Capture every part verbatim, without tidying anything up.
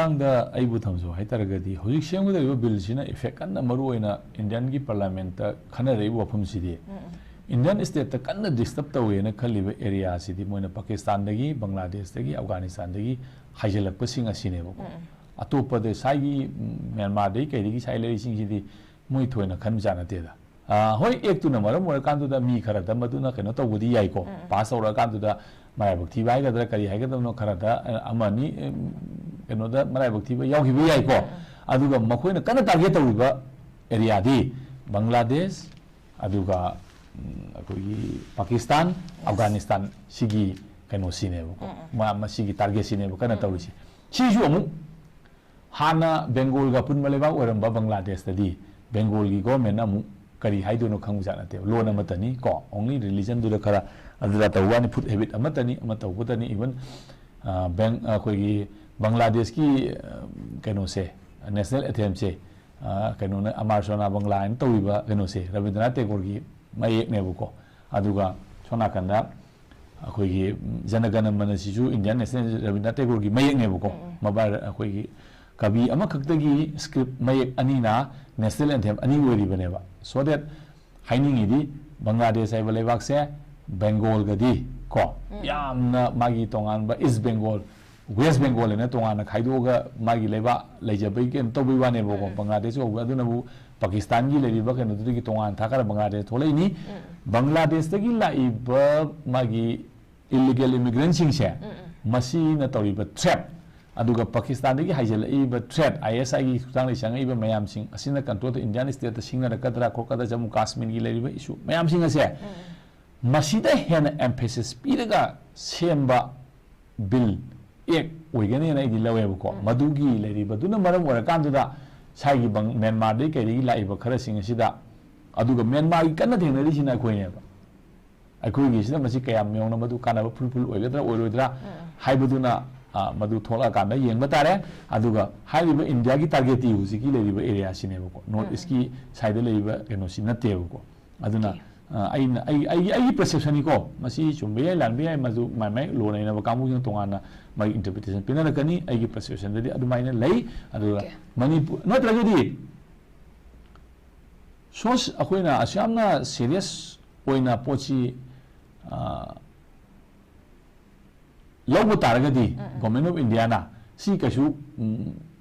ꯃꯇꯥꯡꯗ ꯑꯩꯕꯨ ꯊꯝꯖꯧ ꯍꯥꯏꯇꯥꯔꯒꯗꯤ, ꯍꯧꯖꯤꯛ ꯁꯦꯝꯒꯗꯧꯔꯤꯕ ꯕꯤꯜꯁꯤꯅ ꯏꯐꯦꯛ ꯀꯟꯅ ꯃꯔꯨ ꯑꯣꯏꯅ ꯏꯟꯗꯤꯌꯟꯒꯤ ꯄꯥꯔꯂꯤꯌꯥꯃꯦꯟꯠꯇ ꯈꯟꯅꯔꯛꯏꯕ ꯋꯥꯐꯝꯁꯤꯗꯤ, ꯏꯟꯗꯤꯌꯟ ꯁ꯭ꯇꯦꯠꯇ ꯀꯟꯅ ꯗꯤꯁꯇꯔꯕ ꯇꯧꯋꯦꯅ ꯈꯜꯂꯤꯕ ꯑꯦꯔꯤꯌꯥꯁꯤꯗꯤ ꯃꯣꯏꯅ ꯄꯥꯀꯤꯁꯇꯥꯟꯗꯒꯤ, ꯕꯪꯒ꯭ꯂꯥꯗꯦꯁꯇꯒꯤ, ꯑꯐꯒꯥꯅꯤꯁꯇꯥꯟꯗꯒꯤ ꯍꯥꯏꯖꯤꯜꯂꯛꯄꯁꯤꯡ ꯑꯁꯤꯅꯦꯕꯀꯣ꯫ ꯑꯇꯣꯞꯄꯗ ꯁ꯭ꯋꯥꯏꯒꯤ, ꯎꯝ, ꯃ꯭ꯌꯥꯟꯃꯥꯔꯗꯒꯤ ꯀꯩꯗꯒꯤ ꯁ꯭ꯋꯥꯏ ꯂꯩꯔꯤꯁꯤꯡꯁꯤꯗꯤ ꯃꯣꯏ ꯊꯣꯏꯅ ꯈꯟꯕꯖꯥꯠ ꯅꯠꯇꯦꯗ꯫ ꯑ, ꯍꯣꯏ, ꯑꯦꯛꯇꯨꯅ ꯃꯔꯝ ꯑꯣꯏꯔꯀꯥꯟꯗꯨꯗ ꯃꯤ ꯈꯔꯗ ꯃꯗꯨꯅ ꯀꯩꯅꯣ ꯇꯧꯕꯗꯤ ꯌꯥꯏꯀꯣ, ꯎꯝ, ꯎꯝ꯫ ꯄꯥꯁ ꯇꯧꯔꯛꯑꯀꯥꯟꯗꯨꯗ ꯃꯔꯥꯏꯕꯛ ꯊꯤꯕ ꯍꯥꯏꯒꯗ꯭ꯔꯥ, ꯀꯔꯤ ꯍꯥꯏꯒꯗꯕꯅꯣ, ꯈꯔꯗ, ꯑ, ꯑꯃꯅꯤ, ꯎꯝ, ꯀꯩꯅꯣꯗ ꯃꯔꯥꯏꯕꯛ ꯊꯤꯕ ꯌꯥꯎꯈꯤꯕ ꯌꯥꯏꯀꯣ꯫ ꯎꯝ, ꯎꯝ꯫ ꯑꯗꯨꯒ ꯃꯈꯣꯏꯅ ꯀꯟꯅ ꯇꯥꯔꯒꯦꯠ ꯇꯧꯔꯤꯕ ꯑꯦꯔꯤꯌꯥꯗꯤ ꯕꯪꯒ꯭ꯂꯥꯗꯦꯁ, ꯑꯗꯨꯒ, ꯎꯝ, ꯑꯩꯈꯣꯏꯒꯤ ꯄꯥꯀꯤꯁꯇꯥꯟ, ꯌꯦꯁ꯫ ꯑꯐꯒꯥꯅꯤꯁꯇꯥꯟ ꯁꯤꯒꯤ ꯀꯩꯅꯣꯁꯤꯅꯦꯕꯀꯣ꯫ ꯎꯝ, ꯎꯝ꯫ ꯃꯥ-, ꯃꯁꯤꯒꯤ ꯇꯥꯔꯒꯦꯠꯁꯤꯅꯦꯕ ꯀꯟꯅ ꯎꯝ, ꯎꯝ꯫ ꯇꯧꯔꯤꯁꯤ꯫ ꯁꯤꯁꯨ ꯑꯃꯨꯛ ꯍꯥꯟꯅ ꯕꯦꯡꯒꯣꯜꯒ ꯑꯄꯨꯟꯕ ꯂꯩꯕꯥꯛ ꯑꯣꯏꯔꯝꯕ ꯕꯪꯒ꯭ꯂꯥꯗꯦꯁꯇꯗꯤ ꯕꯦꯡꯒꯣꯜꯒꯤ ꯒꯣꯔꯃꯦꯟꯅ ꯑꯃꯨꯛ ꯀꯔꯤ ꯍꯥꯏꯗꯣꯏꯅꯣ ꯈꯪꯕꯖꯥꯠ ꯅꯠꯇꯦꯕ꯫ ꯂꯣꯟ ꯑꯃꯠꯇꯅꯤ ꯀꯣ, ꯑꯣꯡꯂꯤ ꯔꯤꯂꯤꯖꯟꯗꯨꯗ ꯈꯔ ꯑꯗꯨꯗ ꯇꯧꯕ ꯋꯥꯅꯤ, ꯐꯨꯗ ꯍꯦꯕꯤꯠ ꯑꯃꯠꯇꯅꯤ, ꯑꯃ ꯇꯧꯕꯇꯅꯤ꯫ ꯏꯚꯟ, ꯑ, ꯕꯦꯡ-, ꯑꯩꯈꯣꯏꯒꯤ ꯕꯪꯒ꯭ꯂꯥꯗꯦꯁꯀꯤ, ꯑ, ꯀꯩꯅꯣꯁꯦ, ꯅꯦꯁꯅꯦꯜ ꯑꯦꯊꯦꯝꯁꯦ, ꯑ, ꯀꯩꯅꯣꯅ, ꯑꯃꯥꯔ ꯁꯣꯅꯥ ꯕꯪꯒ꯭ꯂꯥ ꯍꯥꯏꯅ ꯇꯧꯔꯤꯕ ꯀꯩꯅꯣꯁꯦ ꯔꯕꯤꯟꯗ꯭ꯔꯅꯥꯊ ꯇꯦꯒꯣꯔꯒꯤ ꯃꯌꯦꯛꯅꯦꯕꯀꯣ꯫ ꯑꯗꯨꯒ ꯁꯣꯝ ꯅꯥꯀꯟꯗ ꯑꯩꯈꯣꯏꯒꯤ ꯖꯅꯒꯅ ꯃꯅꯁꯤꯁꯨ ꯏꯟꯗꯤꯌꯥꯟ ꯅꯦꯁꯅꯦꯜ ꯔꯕꯤꯟꯗ꯭ꯔꯅꯥꯊ ꯇꯦꯒꯣꯔꯒꯤ ꯃꯌꯦꯛꯅꯦꯕꯀꯣ꯫ ꯎꯝ, ꯎꯝ꯫ ꯃꯕꯥ-, ꯑꯩꯈꯣꯏꯒꯤ ꯀꯕꯤ ꯑꯃꯈꯛꯇꯒꯤ ꯁ꯭ꯀ꯭ꯔꯤꯞ ꯃꯌꯦꯛ ꯑꯅꯤꯅ ꯅꯦꯁꯅꯦꯜ ꯑꯦꯟꯊꯦꯝ ꯑꯅꯤ ꯑꯣꯏꯔꯤꯕꯅꯦꯕ꯫ So that ꯍꯥꯏꯅꯤꯡꯉꯤꯗꯤ ꯕꯪꯒ꯭ꯂꯥꯗꯦꯁ ꯍꯥꯏꯕ ꯂꯩꯕꯥꯛꯁꯦ ꯕꯦꯡꯒꯣꯜꯒꯗꯤ ꯀꯣ, ꯎꯝ, ꯎꯝ꯫ ꯌꯥꯝꯅ ꯃꯥꯒꯤ ꯇꯣꯉꯥꯟꯕ ꯏꯁ ꯕꯦꯡꯒꯣꯜ, ꯋꯦꯁ ꯕꯦꯡꯒꯣꯜ ꯍꯥꯏꯅ ꯇꯣꯉꯥꯟꯅ ꯈꯥꯏꯗꯣꯛꯑꯒ ꯃꯥꯒꯤ ꯂꯩꯕꯥꯛ ꯂꯩꯖꯕꯒꯤ ꯀꯩꯅꯣ ꯇꯧꯕꯒꯤ ꯋꯥꯅꯦꯕꯀꯣ꯫ ꯎꯝ, ꯎꯝ꯫ ꯕꯪꯒ꯭ꯂꯥꯗꯦꯁ ꯀꯧꯕ ꯑꯗꯨꯅꯕꯨ ꯄꯥꯀꯤꯁꯇꯥꯟꯒꯤ ꯂꯩꯔꯤꯕ ꯀꯩꯅꯣꯗꯨꯗꯒꯤ ꯇꯣꯉꯥꯟꯅ ꯊꯥꯈꯔ ꯕꯪꯒ꯭ꯂꯥꯗꯦꯁ ꯊꯣꯛꯂꯛꯏꯅꯤ꯫ ꯎꯝ꯫ ꯕꯪꯒ꯭ꯂꯥꯗꯦꯁꯇꯒꯤ ꯂꯥꯛꯏꯕ ꯃꯥꯒꯤ ꯏꯜꯂꯤꯒꯦꯜ ꯏꯃꯤꯒ꯭ꯔꯦꯟꯁꯤꯡꯁꯦ, ꯎꯝ, ꯎꯝ꯫ ꯃꯁꯤꯅ ꯇꯧꯔꯤꯕ ꯊ꯭ꯔꯦꯠ, ꯑꯗꯨꯒ ꯄꯥꯀꯤꯁꯇꯥꯟꯗꯒꯤ ꯍꯥꯏꯖꯤꯜꯂꯛꯏꯕ ꯊ꯭ꯔꯦꯠ, ꯑꯥꯏ ꯑꯦꯁ ꯑꯥꯏꯒꯤ ꯈꯨꯠꯊꯥꯡꯗꯒꯤ ꯆꯪꯉꯛꯏꯕ ꯃꯌꯥꯝꯁꯤꯡ ꯑꯁꯤꯅ ꯀꯟꯇ꯭ꯔꯣꯜꯗ ꯏꯟꯗꯤꯌꯥꯟ ꯁ꯭ꯇꯦꯠꯇ ꯁꯤꯡꯅꯔꯛꯀꯗ꯭ꯔꯥ ꯈꯣꯠꯀꯗ꯭ꯔꯥ, ꯖꯝꯃꯨ ꯀꯥꯁꯃꯤꯔꯒꯤ ꯂꯩꯔꯤꯕ ꯏꯁꯨ ꯃꯌꯥꯝꯁꯤꯡ ꯑꯁꯦ, ꯎꯝ, ꯎꯝ꯫ ꯃꯁꯤꯗ ꯍꯦꯟꯅ ꯑꯦꯝꯐꯦꯁꯤꯁ ꯄꯤꯔꯒ ꯁꯦꯝꯕ ꯕꯤꯜ, ꯑꯦꯛ ꯑꯣꯏꯒꯅꯦꯅ ꯑꯩꯗꯤ ꯂꯧꯋꯦꯕꯀꯣ꯫ ꯎꯝ꯫ ꯃꯗꯨꯒꯤ ꯂꯩꯔꯤꯕꯗꯨꯅ ꯃꯔꯝ ꯑꯣꯏꯔꯀꯥꯟꯗꯨꯗ ꯁꯥꯏꯒꯤ ꯕꯪ-, ꯃ꯭ꯌꯥꯟꯃꯥꯔꯗꯒꯤ ꯀꯩꯗꯒꯤ ꯂꯥꯛꯏꯕ ꯈꯔꯁꯤꯡ ꯑꯁꯤꯗ, ꯑꯗꯨꯒ ꯃ꯭ꯌꯥꯟꯃꯥꯔꯒꯤ ꯀꯟꯅ ꯊꯦꯡꯅꯔꯤꯁꯤꯅ ꯑꯩꯈꯣꯏꯅꯦꯕ꯫ ꯑꯩꯈꯣꯏꯒꯤꯁꯤꯗ ꯃꯁꯤ ꯀꯌꯥꯝ ꯌꯧꯅ ꯃꯗꯨ ꯀꯥꯟꯅꯕ ꯐꯨꯜꯐꯤꯜ ꯑꯣꯏꯒꯗ꯭ꯔꯥ ꯑꯣꯏꯔꯣꯏꯗ꯭ꯔꯥ ꯎꯝ꯫ ꯍꯥꯏꯕꯗꯨꯅ, ꯑ, ꯃꯗꯨ ꯊꯣꯛꯂꯛꯑꯀꯥꯟꯗ ꯌꯦꯡꯕ ꯇꯥꯔꯦ꯫ ꯑꯗꯨꯒ ꯍꯥꯏꯔꯤꯕ ꯏꯟꯗꯤꯌꯥꯒꯤ ꯇꯥꯔꯒꯦꯠꯇꯤ ꯍꯧꯖꯤꯛꯀꯤ ꯂꯩꯔꯤꯕ ꯑꯦꯔꯤꯌꯥꯁꯤꯅꯦꯕꯀꯣ, ꯅꯣꯔꯠ ꯎꯝ, ꯎꯝ꯫ ꯏꯁꯀꯤ ꯁꯥꯏꯗ ꯂꯩꯔꯤꯕ ꯀꯩꯅꯣꯁꯤ ꯅꯠꯇꯦꯕꯀꯣ꯫ ꯑꯗꯨꯅ, ꯑꯣꯀꯦ꯫ ꯑ, ꯑꯩꯅ ꯑꯩ ꯑꯩꯒꯤ ꯑꯩꯒꯤ ꯄꯔꯁꯦꯞꯁꯟꯅꯤꯀꯣ꯫ ꯃꯁꯤ ꯆꯨꯝꯕ ꯌꯥꯏ, ꯂꯥꯟꯕ ꯌꯥꯏ, ꯃꯗꯨ ꯃꯥꯏ ꯃꯥꯏ ꯂꯣ ꯅꯩꯅꯕ ꯀꯥꯡꯕꯨꯁꯤꯅ ꯇꯣꯉꯥꯟꯅ ꯃꯥꯒꯤ ꯏꯟꯇꯔꯄ꯭ꯔꯤꯇꯦꯁꯟ ꯄꯤꯅꯔꯛꯀꯅꯤ꯫ ꯑꯩꯒꯤ ꯄꯔꯁꯦꯞꯁꯟꯗꯗꯤ ꯑꯗꯨꯃꯥꯏꯅ ꯂꯩ꯫ ꯑꯗꯨꯒ Okay. ꯃꯅꯤꯄꯨꯔ ꯅꯠꯇ꯭ꯔꯒꯗꯤ ꯁꯣꯁ ꯑꯩꯈꯣꯏꯅ ꯑꯁꯨꯛ ꯌꯥꯝꯅ ꯁꯦꯔꯤꯌꯁ ꯑꯣꯏꯅ ꯄꯣꯠꯁꯤ ꯑ, ꯂꯧꯕ ꯇꯥꯔꯒꯗꯤ ꯒꯣꯔꯃꯦꯟ ꯑꯣꯐ ꯏꯟꯗꯤꯌꯥꯅ ꯁꯤ ꯀꯩꯁꯨ ꯎꯝ,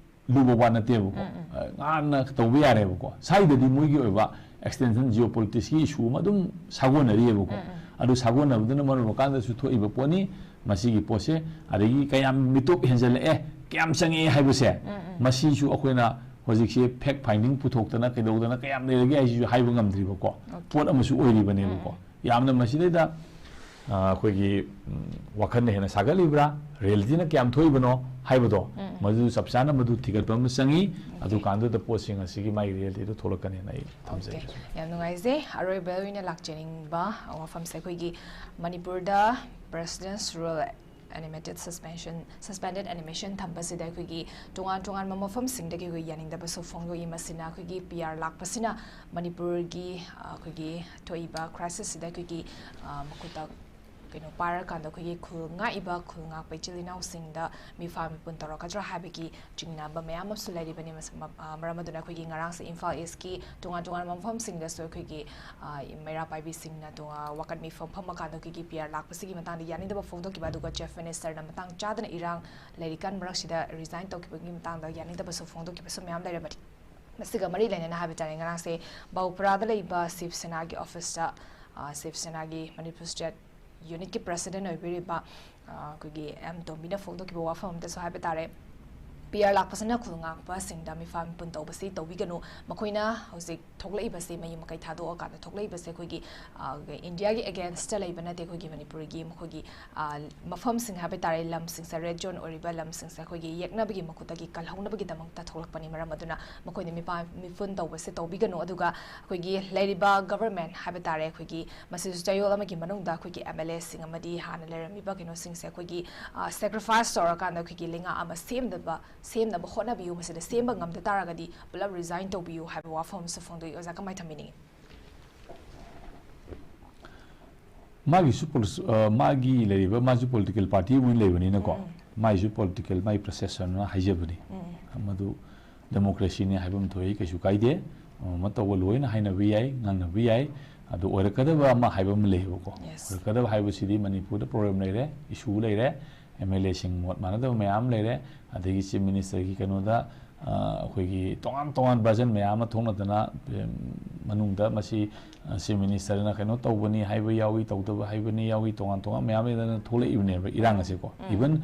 ꯂꯨꯕ ꯋꯥ ꯅꯠꯇꯦꯕꯀꯣ꯫ ꯑ, ꯉꯥꯟꯅ ꯇꯧꯕ ꯌꯥꯔꯦꯕꯀꯣ꯫ ꯁ꯭ꯋꯥꯏꯗꯗꯤ ꯃꯣꯏꯒꯤ ꯑꯣꯏꯕ ꯑꯦꯛꯁꯇꯦꯟꯁꯟ ꯖꯤꯑꯣ ꯄꯣꯂꯤꯇꯤꯛꯁꯀꯤ ꯏꯁꯨ ꯑꯃ ꯑꯗꯨꯝ ꯁꯥꯒꯣꯟꯅꯔꯤꯑꯕꯀꯣ꯫ ꯑꯗꯨ ꯁꯥꯒꯣꯟꯅꯕꯗꯨꯅ ꯃꯔꯝ ꯑꯣꯏꯔꯀꯥꯟꯗꯁꯨ ꯊꯣꯛꯏꯕ ꯄꯣꯠꯅꯤ꯫ ꯃꯁꯤꯒꯤ ꯄꯣꯠꯁꯦ ꯑꯗꯒꯤ ꯀꯌꯥꯝ ꯃꯤꯇꯣꯞ ꯍꯦꯟꯖꯜꯂꯛꯑꯦ, ꯀꯌꯥꯝ ꯆꯪꯉꯛꯑꯦ ꯍꯥꯏꯕꯁꯦ ꯃꯁꯤꯁꯨ ꯑꯩꯈꯣꯏꯅ ꯍꯧꯖꯤꯛꯁꯦ ꯐꯦꯛ ꯐꯥꯏꯟꯗꯤꯡ ꯄꯨꯊꯣꯛꯇꯅ ꯀꯩꯗꯧꯗꯅ ꯀꯌꯥꯝ ꯂꯩꯔꯒꯦ ꯍꯥꯏꯁꯤꯁꯨ ꯍꯥꯏꯕ ꯉꯝꯗ꯭ꯔꯤꯕꯀꯣ꯫ ꯄꯣꯠ ꯑꯃꯁꯨ ꯑꯣꯏꯔꯤꯕꯅꯦꯕꯀꯣ꯫ ꯌꯥꯝꯅ ꯃꯁꯤꯗꯩꯗ ꯑ, ꯑꯩꯈꯣꯏꯒꯤ ꯎꯝ, ꯋꯥꯈꯜꯅ ꯍꯦꯟꯅ ꯁꯥꯒꯠꯂꯤꯕ꯭ꯔꯥ, ꯔꯤꯌꯦꯂꯤꯇꯤꯅ ꯀꯌꯥꯝ ꯊꯣꯛꯏꯕꯅꯣ ꯍꯥꯏꯕꯗꯣ ꯃꯗꯨ ꯆꯞ ꯆꯥꯅ ꯃꯗꯨ ꯊꯤꯒꯠꯄ ꯑꯃ ꯆꯪꯉꯤ꯫ ꯑꯗꯨꯀꯥꯟꯗꯨꯗ ꯄꯣꯠꯁꯤꯡ ꯑꯁꯤꯒꯤ ꯃꯥꯒꯤ ꯔꯤꯌꯦꯂꯤꯇꯤꯗꯨ ꯊꯣꯛꯂꯛꯀꯅꯦꯅ ꯑꯩ Okay. ꯊꯝꯖꯒꯦ꯫ ꯌꯥꯝ ꯅꯨꯡꯉꯥꯏꯖꯩ꯫ ꯑꯔꯣꯏꯕ ꯑꯣꯏꯅ ꯂꯥꯛꯆꯅꯤꯡꯕ ꯋꯥꯐꯝꯁꯦ ꯑꯩꯈꯣꯏꯒꯤ ꯃꯅꯤꯄꯨꯔꯗ President's Rule Animated Suspension, Suspended Animation ꯊꯝꯕꯁꯤꯗ ꯑꯩꯈꯣꯏꯒꯤ ꯇꯣꯉꯥꯟ ꯇꯣꯉꯥꯟꯕ ꯃꯐꯝꯁꯤꯡꯗꯒꯤ ꯑꯩꯈꯣꯏ ꯌꯥꯅꯤꯡꯗꯕꯁꯨ ꯐꯣꯡꯗꯣꯛꯏ꯫ ꯃꯁꯤꯅ ꯑꯩꯈꯣꯏꯒꯤ ꯄꯤ ꯑꯥꯔ ꯂꯥꯛꯄꯁꯤꯅ ꯃꯅꯤꯄꯨꯔꯒꯤ ꯑ, ꯑꯩꯈꯣꯏꯒꯤ ꯊꯣꯛꯏꯕ ꯀ꯭ꯔꯥꯏꯁꯤꯁꯁꯤꯗ ꯑꯩꯈꯣꯏꯒꯤ ꯑ, ꯃꯈꯨꯠꯇ ꯀꯩꯅꯣ ꯄꯥꯏꯔꯀꯥꯟꯗ ꯑꯩꯈꯣꯏꯒꯤ ꯈꯨꯜ ꯉꯥꯛꯏꯕ ꯈꯨꯜ ꯉꯥꯛꯄ ꯏꯆꯤꯜ ꯏꯅꯥꯎꯁꯤꯡꯗ ꯃꯤꯐꯥ ꯃꯤꯄꯨꯟ ꯇꯧꯔꯛꯀꯗ꯭ꯔꯥ ꯍꯥꯏꯕꯒꯤ ꯆꯤꯡꯅꯕ ꯃꯌꯥꯝ ꯑꯃꯁꯨ ꯂꯩꯔꯤꯕꯅꯤ꯫ ꯃꯁ-, ꯃ-, ꯑ, ꯃꯔꯝ ꯑꯗꯨꯅ ꯑꯩꯈꯣꯏꯒꯤ ꯉꯔꯥꯡꯁꯦ ꯏꯝꯐꯥꯜ ꯏꯁꯀꯤ ꯇꯣꯉꯥꯟ ꯇꯣꯉꯥꯟꯕ ꯃꯐꯝꯁꯤꯡꯗꯁꯨ ꯑꯩꯈꯣꯏꯒꯤ ꯑ, ꯃꯩꯔꯥ ꯄꯥꯏꯕꯤꯁꯤꯡꯅ ꯇꯣꯉꯥꯟ ꯋꯥꯀꯠ ꯃꯤꯐꯝ ꯐꯝꯃꯀꯥꯟꯗ ꯑꯩꯈꯣꯏꯒꯤ ꯄꯤ ꯑꯥꯔ ꯂꯥꯛꯄꯁꯤꯒꯤ ꯃꯇꯥꯡꯗ ꯌꯥꯅꯤꯡꯗꯕ ꯐꯣꯡꯗꯣꯛꯈꯤꯕ, ꯑꯗꯨꯒ ꯆꯤꯐ ꯃꯤꯅꯤꯁꯇꯔꯅ ꯃꯇꯥꯡ ꯆꯥꯗꯅ ꯏꯔꯥꯡ ꯂꯩꯔꯤꯀꯥꯟ ꯃꯔꯛꯁꯤꯗ ꯔꯤꯖꯥꯏꯟ ꯇꯧꯈꯤꯕꯒꯤ ꯃꯇꯥꯡꯗ ꯌꯥꯅꯤꯡꯗꯕꯁꯨ ꯐꯣꯡꯗꯣꯛꯈꯤꯕꯁꯨ ꯃꯌꯥꯝ ꯂꯩꯔꯕꯗꯤ꯫ ꯃꯁꯤꯒ ꯃꯔꯤ ꯂꯩꯅꯅ ꯍꯥꯏꯕ ꯇꯥꯔꯦ, ꯉꯔꯥꯡꯁꯦ ꯕꯥꯎꯄꯔꯥꯗ ꯂꯩꯕ ꯁꯤꯕ ꯁꯦꯅꯥꯒꯤ ꯑꯣꯐꯤꯁꯇ, ꯑ, ꯁꯤꯕ ꯁꯦꯅꯥꯒꯤ ꯃꯅꯤꯄꯨꯔ ꯁ꯭ꯇꯦꯠ ꯌꯨꯅꯤꯠꯀꯤ ꯄ꯭ꯔꯁꯤꯗꯦꯟ ꯑꯣꯏꯕꯤꯔꯤꯕ, ꯑ, ꯑꯩꯈꯣꯏꯒꯤ ꯑꯦꯝ ꯇꯣꯝꯕꯤꯅ ꯐꯣꯡꯗꯣꯛꯈꯤꯕ ꯋꯥꯐꯝ ꯑꯃꯗꯁꯨ ꯍꯥꯏꯕ ꯇꯥꯔꯦ, ꯄꯤ ꯑꯥꯔ ꯂꯥꯛꯄꯁꯤꯅ ꯈꯨꯜ ꯉꯥꯛꯄꯁꯤꯡꯗ ꯃꯤꯐꯥ ꯃꯤꯄꯨꯟ ꯇꯧꯕꯁꯤ ꯇꯧꯕꯤꯒꯅꯨ꯫ ꯃꯈꯣꯏꯅ ꯍꯧꯖꯤꯛ ꯊꯣꯛꯂꯛꯏꯕꯁꯤ, ꯃꯌꯨꯝ ꯃꯀꯩ ꯊꯥꯗꯣꯛꯑꯀꯥꯟꯗ ꯊꯣꯛꯂꯛꯏꯕꯁꯦ ꯑꯩꯈꯣꯏꯒꯤ, ꯑ, ꯏꯟꯗꯤꯌꯥꯒꯤ ꯑꯦꯒꯦꯟꯁꯇ ꯂꯩꯕ ꯅꯠꯇꯦ꯫ ꯑꯩꯈꯣꯏꯒꯤ ꯃꯅꯤꯄꯨꯔꯒꯤ ꯃꯈꯣꯏꯒꯤ, ꯑ, ꯃꯐꯝꯁꯤꯡ ꯍꯥꯏꯕ ꯇꯥꯔꯦ, ꯂꯝꯁꯤꯡꯁꯦ, ꯔꯦꯗ ꯖꯣꯟ ꯑꯣꯏꯔꯤꯕ ꯂꯝꯁꯤꯡꯁꯦ ꯑꯩꯈꯣꯏꯒꯤ ꯌꯦꯛꯅꯕꯒꯤ ꯃꯈꯨꯠꯇꯒꯤ ꯀꯜꯍꯧꯅꯕꯒꯤꯗꯃꯛꯇ ꯊꯣꯛꯂꯛꯄꯅꯤ꯫ ꯃꯔꯝ ꯑꯗꯨꯅ ꯃꯈꯣꯏꯅ ꯃꯤꯄꯥ ꯃꯤꯄꯨꯟ ꯇꯧꯕꯁꯦ ꯇꯧꯕꯤꯒꯅꯨ꯫ ꯑꯗꯨꯒ ꯑꯩꯈꯣꯏꯒꯤ ꯂꯩꯔꯤꯕ ꯒꯚꯔꯟꯃꯦꯟ ꯍꯥꯏꯕ ꯇꯥꯔꯦ, ꯑꯩꯈꯣꯏꯒꯤ ꯃꯁꯤꯁꯨ ꯆꯌꯣꯜ ꯑꯃꯒꯤ ꯃꯅꯨꯡꯗ ꯑꯩꯈꯣꯏꯒꯤ ꯑꯦꯝ ꯑꯦꯜ ꯑꯦꯁꯤꯡ ꯑꯃꯗꯤ ꯍꯥꯟꯅ ꯂꯩꯔꯝꯃꯤꯕ ꯀꯩꯅꯣꯁꯤꯡꯁꯦ ꯑꯩꯈꯣꯏꯒꯤ, ꯑ, ꯁꯦꯀ꯭ꯔꯤꯐꯥꯏꯁ ꯇꯧꯔꯀꯥꯟꯗ ꯑꯩꯈꯣꯏꯒꯤ ꯂꯩꯉꯥꯛ ꯑꯃ ꯁꯦꯝꯅꯕ, ꯁꯦꯝꯅꯕ ꯍꯣꯠꯅꯕꯤꯌꯨ꯫ ꯃꯁꯤꯗ ꯁꯦꯝꯕ ꯉꯝꯗ ꯇꯥꯔꯒꯗꯤ ꯄꯨꯂꯞ ꯔꯤꯖꯥꯏꯟ ꯇꯧꯕꯤꯌꯨ ꯍꯥꯏꯕ ꯋꯥꯐꯝ ꯑꯃꯁꯨ ꯐꯣꯡꯗꯣꯛꯏ꯫ ꯑꯣꯖꯥ, ꯀꯃꯥꯏꯅ ꯊꯝꯕꯤꯅꯤꯡꯉꯤ? ꯃꯥꯒꯤꯁꯨ ꯄꯣꯂꯤꯁ-, ꯑ, ꯃꯥꯒꯤ ꯂꯩꯔꯤꯕ, ꯃꯥꯁꯨ ꯄꯣꯂꯤꯇꯤꯀꯦꯜ ꯄꯥꯔꯇꯤ ꯑꯃ ꯑꯣꯏꯅ ꯂꯩꯕꯅꯤꯅꯀꯣ, ꯎꯝ꯫ ꯃꯥꯒꯤꯁꯨ ꯄꯣꯂꯤꯇꯤꯀꯦꯜ, ꯃꯥꯒꯤ ꯄ꯭ꯔꯣꯁꯦꯁꯟꯅ ꯍꯥꯏꯖꯕꯅꯤ꯫ ꯎꯝ꯫ ꯃꯗꯨ ꯗꯦꯃꯣꯀ꯭ꯔꯦꯁꯤꯅꯤ ꯍꯥꯏꯕ ꯑꯃ ꯊꯣꯛꯏ, ꯀꯩꯁꯨ ꯀꯥꯏꯗꯦ꯫ ꯑꯃ ꯇꯧꯕ ꯂꯣꯏꯅ ꯍꯥꯏꯅꯕ ꯌꯥꯏ, ꯉꯥꯡꯅꯕ ꯌꯥꯏ꯫ ꯑꯗꯨ ꯑꯣꯏꯔꯛꯀꯗꯕ ꯑꯃ ꯍꯥꯏꯕ ꯑꯃ ꯂꯩꯌꯦꯕꯀꯣ꯫ Yes꯫ ꯑꯣꯏꯔꯛꯀꯗꯕ ꯍꯥꯏꯕꯁꯤꯗꯤ ꯃꯅꯤꯄꯨꯔꯗ ꯄ꯭ꯔꯣꯕ꯭ꯂꯦꯝ ꯂꯩꯔꯦ, ꯏꯁꯨ ꯂꯩꯔꯦ, ꯑꯦꯝ ꯑꯦꯜ ꯑꯦꯁꯤꯡ ꯃꯣꯠ ꯃꯥꯟꯅꯗꯕ ꯃꯌꯥꯝ ꯑꯃ ꯂꯩꯔꯦ, ꯑꯗꯒꯤ ꯆꯤꯐ ꯃꯤꯅꯤꯁꯇꯔꯒꯤ ꯀꯩꯅꯣꯗ, ꯑ, ꯑꯩꯈꯣꯏꯒꯤ ꯇꯣꯉꯥꯟ ꯇꯣꯉꯥꯟ ꯚꯔꯖꯟ ꯃꯌꯥꯝ ꯑꯃ ꯊꯣꯛꯅꯗꯅ, ꯎꯝ, ꯃꯅꯨꯡꯗ ꯃꯁꯤ, ꯑ, ꯆꯤꯐ ꯃꯤꯅꯤꯁꯇꯔꯅ ꯀꯩꯅꯣ ꯇꯧꯕꯅꯤ ꯍꯥꯏꯕ ꯌꯥꯎꯏ, ꯇꯧꯗꯕ ꯍꯥꯏꯕꯅꯤ ꯌꯥꯎꯏ, ꯇꯣꯉꯥꯟ ꯇꯣꯉꯥꯟ ꯃꯌꯥꯝ ꯂꯩꯗꯅ ꯊꯣꯛꯂꯛꯏꯕꯅꯦꯕ ꯏꯔꯥꯡ ꯑꯁꯦꯀꯣ꯫ ꯎꯝ꯫ Even,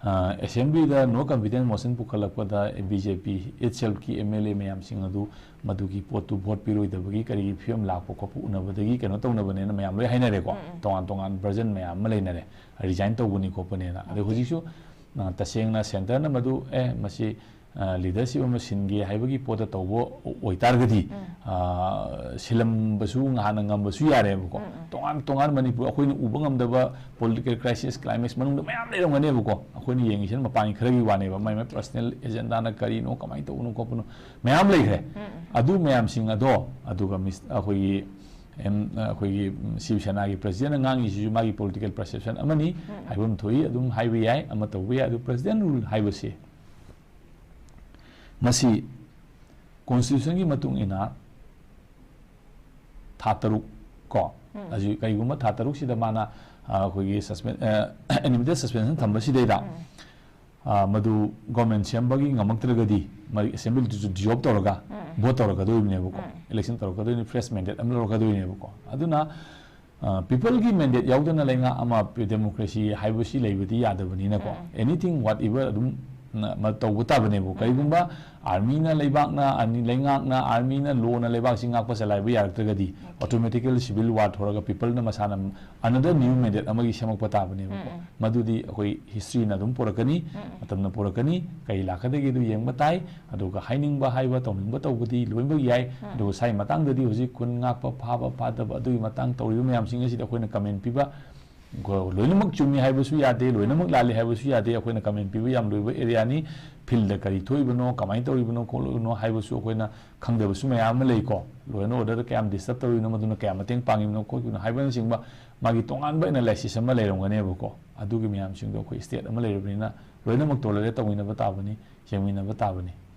ꯑ, ꯑꯦꯁꯦꯝꯕ꯭ꯂꯤꯗ no confidence motion ꯄꯨꯈꯠꯂꯛꯄꯗ ꯕꯤ ꯖꯦ ꯄꯤ itself ꯀꯤ ꯑꯦꯝ ꯑꯦꯜ ꯑꯦ ꯃꯌꯥꯝꯁꯤꯡ ꯑꯗꯨ ꯃꯗꯨꯒꯤ ꯄꯣꯠꯇꯨ ꯚꯣꯠ ꯄꯤꯔꯣꯏꯗꯕꯒꯤ ꯀꯔꯤꯒꯤ ꯐꯤꯕꯝ ꯂꯥꯛꯄ ꯈꯣꯠꯄ ꯎꯅꯕꯗꯒꯤ ꯀꯩꯅꯣ ꯇꯧꯅꯕꯅꯦꯅ ꯃꯌꯥꯝ ꯂꯣꯏ ꯍꯥꯏꯅꯔꯦꯀꯣ꯫ ꯎꯝ, ꯎꯝ꯫ ꯇꯣꯉꯥꯟ ꯇꯣꯉꯥꯟ ꯚꯔꯖꯟ ꯃꯌꯥꯝ ꯑꯃ ꯂꯩꯅꯔꯦ꯫ ꯔꯤꯖꯥꯏꯟ ꯇꯧꯕꯅꯤ ꯈꯣꯠꯄꯅꯦꯅ꯫ ꯑꯗꯩ Okay꯫ ꯍꯧꯖꯤꯛꯁꯨ, ꯑ, ꯇꯁꯦꯡꯅ ꯁꯦꯟꯇꯔꯅ ꯃꯗꯨ, ꯑꯦ, ꯃꯁꯤ, ꯑ, ꯂꯤꯗꯔꯁꯤꯞ ꯑꯃ ꯁꯤꯟꯒꯦ ꯍꯥꯏꯕꯒꯤ ꯄꯣꯠꯇ ꯇꯧꯕ ꯑꯣꯏꯇꯥꯔꯒꯗꯤ, ꯎꯝ꯫ ꯑ, ꯁꯤꯜꯂꯝꯕꯁꯨ ꯉꯍꯥꯟꯅ ꯉꯝꯕꯁꯨ ꯌꯥꯔꯦꯕꯀꯣ꯫ ꯎꯝ, ꯎꯝ꯫ ꯇꯣꯉꯥꯟ ꯇꯣꯉꯥꯟ ꯃꯅꯤꯄꯨꯔ ꯑꯩꯈꯣꯏꯅ ꯎꯕ ꯉꯝꯗꯕ ꯄꯣꯂꯤꯇꯤꯀꯦꯜ ꯀ꯭ꯔꯥꯏꯁꯤꯁ, ꯀ꯭ꯂꯥꯏꯃꯦꯛꯁ ꯃꯅꯨꯡꯗ ꯃꯌꯥꯝ ꯂꯩꯔꯝꯒꯅꯦꯕꯀꯣ꯫ ꯑꯩꯈꯣꯏꯅ ꯌꯦꯡꯉꯤꯁꯤꯅ ꯃꯄꯥꯟꯒꯤ ꯈꯔꯒꯤ ꯋꯥꯅꯦꯕ꯫ ꯃꯥꯏ ꯃꯥꯏ ꯄꯔꯁꯅꯦꯜ ꯑꯦꯖꯦꯟꯗꯥꯅ ꯀꯔꯤꯅꯣ, ꯀꯃꯥꯏꯅ ꯇꯧꯕꯅꯣ ꯈꯣꯠꯄꯅꯣ ꯃꯌꯥꯝ ꯂꯩꯈ꯭ꯔꯦ꯫ ꯎꯝ, ꯎꯝ꯫ ꯑꯗꯨ ꯃꯌꯥꯝꯁꯤꯡ ꯑꯗꯣ, ꯑꯗꯨꯒ ꯃꯤꯁ-, ꯑꯩꯈꯣꯏꯒꯤ ꯑꯦꯝ-, ꯑꯩꯈꯣꯏꯒꯤ ꯁꯤꯕ ꯁꯦꯅꯥꯒꯤ ꯄ꯭ꯔꯁꯤꯗꯦꯟꯅ ꯉꯥꯡꯉꯤꯁꯤꯁꯨ ꯃꯥꯒꯤ ꯄꯣꯂꯤꯇꯤꯀꯦꯜ ꯄꯔꯁꯦꯞꯁꯟ ꯑꯃꯅꯤ ꯎꯝ꯫ ꯍꯥꯏꯕ ꯑꯃ ꯊꯣꯛꯏ, ꯑꯗꯨꯝ ꯍꯥꯏꯕ ꯌꯥꯏ, ꯑꯃ ꯇꯧꯕ ꯌꯥꯏ꯫ ꯑꯗꯨ ꯄ꯭ꯔꯁꯤꯗꯦꯟ ꯔꯨꯜ ꯍꯥꯏꯕꯁꯤ ꯃꯁꯤ ꯀꯣꯟꯁꯇꯤꯇ꯭ꯌꯨꯁꯟꯒꯤ ꯃꯇꯨꯡ ꯏꯟꯅ ꯊꯥ ꯇꯔꯨꯛ ꯀꯣ, ꯎꯝ꯫ ꯑꯁꯤ ꯀꯔꯤꯒꯨꯝꯕ ꯊꯥ ꯇꯔꯨꯛꯁꯤꯗ ꯃꯥꯅ, ꯑ, ꯑꯩꯈꯣꯏꯒꯤ ꯁꯁꯄꯦꯟ-, ꯑ, ꯑꯦꯅꯤꯃꯤꯇꯦꯠ ꯁꯁꯄꯦꯟꯁꯟ ꯊꯝꯕꯁꯤꯗꯩꯗ, ꯎꯝ꯫ ꯑ, ꯃꯗꯨ ꯒꯣꯔꯃꯦꯟ ꯁꯦꯝꯕꯒꯤ ꯉꯝꯃꯛꯇ꯭ꯔꯒꯗꯤ ꯃꯥꯒꯤ ꯑꯦꯁꯦꯝꯕ꯭ꯂꯤꯗꯨꯁꯨ ꯗꯤꯖꯣꯜꯕ ꯇꯧꯔꯒ ꯎꯝ꯫ ꯚꯣꯠ ꯇꯧꯔꯛꯀꯗꯣꯏꯕꯅꯦꯕꯀꯣ꯫ ꯎꯝ꯫ ꯏꯂꯦꯛꯁꯟ ꯇꯧꯔꯛꯀꯗꯣꯏꯅꯤ, ꯐ꯭ꯔꯦꯁ ꯃꯦꯟꯗꯦꯠ ꯑꯃ ꯂꯧꯔꯛꯀꯗꯣꯏꯅꯦꯕꯀꯣ꯫ ꯑꯗꯨꯅ, ꯑ, ꯄꯤꯄꯜꯒꯤ ꯃꯦꯟꯗꯦꯠ ꯌꯥꯎꯗꯅ ꯂꯩꯉꯥꯛ ꯑꯃ, ꯗꯦꯃꯣꯀ꯭ꯔꯦꯁꯤ ꯍꯥꯏꯕꯁꯤ ꯂꯩꯕꯗꯤ ꯌꯥꯗꯕꯅꯤꯅꯀꯣ꯫ ꯎꯝ꯫ Anything, whatever ꯑꯗꯨꯝ ꯅ-, ꯃ-, ꯇꯧꯕ ꯇꯥꯕꯅꯦꯕ꯫ ꯎꯝ꯫ ꯀꯔꯤꯒꯨꯝꯕ ꯑꯥꯔꯃꯤꯅ ꯂꯩꯕꯥꯛꯅ, ꯑꯅꯤ-, ꯂꯩꯉꯥꯛꯅ, ꯑꯥꯔꯃꯤꯅ, ꯂꯣꯅ ꯂꯩꯕꯥꯛꯁꯤ ꯉꯥꯛꯄ ꯆꯂꯥꯏꯕ ꯌꯥꯔꯛꯇ꯭ꯔꯒꯗꯤ, Okay꯫ ꯑꯣꯇꯣꯃꯦꯇꯤꯀꯦꯜ ꯁꯤꯚꯤꯜ ꯋꯥꯔ ꯊꯣꯛꯂꯒ ꯄꯤꯄꯜꯅ ꯃꯁꯥꯅ another new mandate ꯑꯃꯒꯤ ꯁꯦꯝꯃꯛꯄ ꯇꯥꯕꯅꯦꯕꯀꯣ꯫ ꯎꯝ, ꯎꯝ꯫ ꯃꯗꯨꯗꯤ ꯑꯩꯈꯣꯏ ꯍꯤꯁꯇ꯭ꯔꯤꯅ ꯑꯗꯨꯝ ꯄꯨꯔꯛꯀꯅꯤ, ꯎꯝ, ꯎꯝ꯫ ꯃꯇꯝꯅ ꯄꯨꯔꯛꯀꯅꯤ, ꯀꯔꯤ ꯂꯥꯛꯀꯗꯒꯦ ꯑꯗꯨ ꯌꯦꯡꯕ ꯇꯥꯏ꯫ ꯑꯗꯨꯒ ꯍꯥꯏꯅꯤꯡꯕ ꯍꯥꯏꯕ, ꯇꯧꯅꯤꯡꯕ ꯇꯧꯕꯗꯤ ꯂꯣꯏꯅꯃꯛ ꯌꯥꯏ꯫ ꯎꯝ꯫ ꯑꯗꯨꯒ ꯁꯥꯏ ꯃꯇꯥꯡꯗꯗꯤ ꯍꯧꯖꯤꯛ ꯈꯨꯟ ꯉꯥꯛꯄ, ꯐꯥꯕ, ꯐꯥꯗꯕ, ꯑꯗꯨꯒꯤ ꯃꯇꯥꯡ ꯇꯧꯔꯤꯕ ꯃꯌꯥꯝꯁꯤꯡ ꯑꯁꯤꯗ ꯑꯩꯈꯣꯏꯅ ꯀꯃꯦꯟ ꯄꯤꯕ ꯂꯣꯏꯅꯃꯛ ꯆꯨꯝꯃꯤ ꯍꯥꯏꯕꯁꯨ ꯌꯥꯗꯦ, ꯂꯣꯏꯅꯃꯛ ꯂꯥꯜꯂꯤ ꯍꯥꯏꯕꯁꯨ ꯌꯥꯗꯦ꯫ ꯑꯩꯈꯣꯏꯅ ꯀꯃꯦꯟ ꯄꯤꯕ ꯌꯥꯝ ꯂꯨꯕ ꯑꯦꯔꯤꯌꯥꯅꯤ꯫ ꯐꯤꯜꯗ ꯀꯔꯤ ꯊꯣꯛꯏꯕꯅꯣ, ꯀꯃꯥꯏꯅ ꯇꯧꯔꯤꯕꯅꯣ ꯈꯣꯠꯂꯤꯕꯅꯣ ꯍꯥꯏꯕꯁꯨ ꯑꯩꯈꯣꯏꯅ ꯈꯪꯗꯕꯁꯨ ꯃꯌꯥꯝ ꯑꯃ ꯂꯩꯀꯣ꯫ ꯂꯣ ꯑꯦꯟ ꯑꯣꯔꯗꯔꯗ ꯀꯌꯥꯝ ꯗꯤꯁꯇꯔꯕ ꯇꯧꯔꯤꯕꯅꯣ, ꯃꯗꯨꯅ ꯀꯌꯥꯝ ꯃꯇꯦꯡ ꯄꯥꯡꯉꯤꯕꯅꯣ ꯈꯣꯠꯂꯤꯕꯅꯣ ꯍꯥꯏꯕꯅꯆꯤꯡꯕ ꯃꯥꯒꯤ ꯇꯣꯉꯥꯟꯕ ꯑꯦꯅꯥꯂꯥꯏꯁꯤꯁ ꯑꯃ ꯂꯩꯔꯝꯒꯅꯦꯕꯀꯣ꯫ ꯑꯗꯨꯒꯤ ꯃꯌꯥꯝꯁꯤꯡꯗꯣ ꯑꯩꯈꯣꯏ ꯁ꯭ꯇꯦꯠ ꯑꯃ ꯂꯩꯔꯕꯅꯤꯅ ꯂꯣꯏꯅꯃꯛ ꯇꯣꯂꯔꯦꯠ ꯇꯧꯃꯤꯟꯅꯕ ꯇꯥꯕꯅꯤ, ꯌꯦꯡꯃꯤꯟꯅꯕ ꯇꯥꯕꯅꯤ꯫